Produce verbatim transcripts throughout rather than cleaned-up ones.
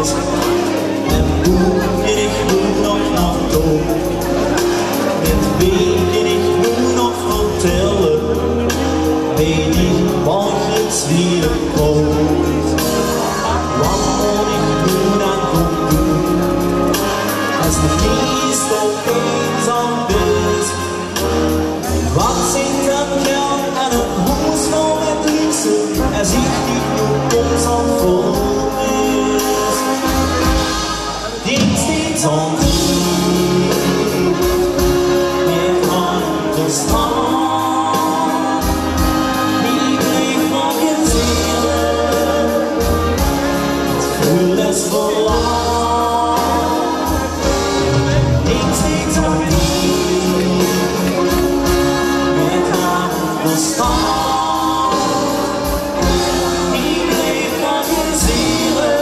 En boe kin ich noe nog nao toe? Mit wae kin ich noe nog vertèlle? Wae die morges weer kump? Wat mót ich noe dan gaon doon? Es de geis opeins al is, wat zeen dan geld aan ein hoes vol mit luxe, es ich die noe constant vol is? Dink steeds aan die, mit aan de straot. Die bleef nog in ziele, voel es verlaat. Dink steeds aan die, mit aan de straot. Die bleef nog in ziele,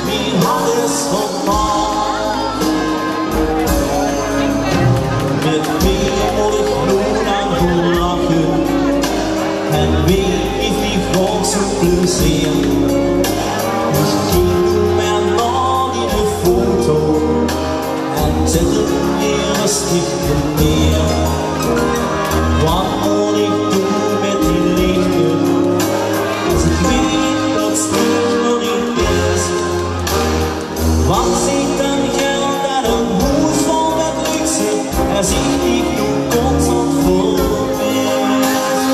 mien hart is verpakt. Mit wae mót ich noe dan gaon lache? En wae guf mich gaar zoe plezeer? Ich kiek noe mer nao die foto en zèt 'm weer rustig neer. Wat mót ich doon mit die leegte, es ich weit dat 't nog neet is? Wat zeen dan geld aan ein hoes vol mit luxe, es ich die noe constant vol is?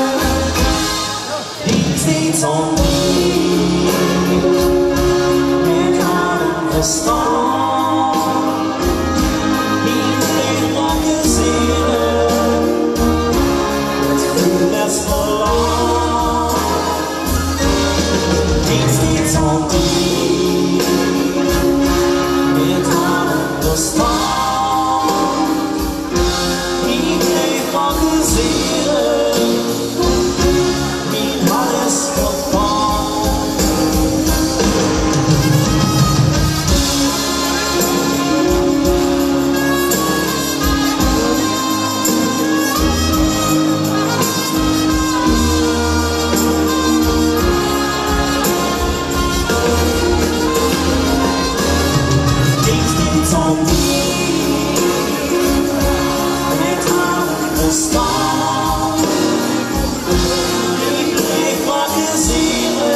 Dink steeds aan die, mit aan de straot. Die bleef nog in ziele, voel es verlaat. Dink steeds aan die, mit aan de straot. Die bleef nog in ziele, mien hart is verpakt. Dink steeds aan die, mit aan de straot. Die bleef nog in ziele,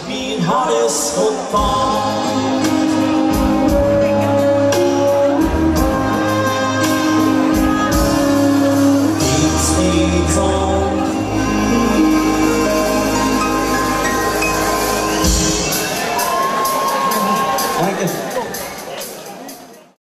mien hart is verpakt.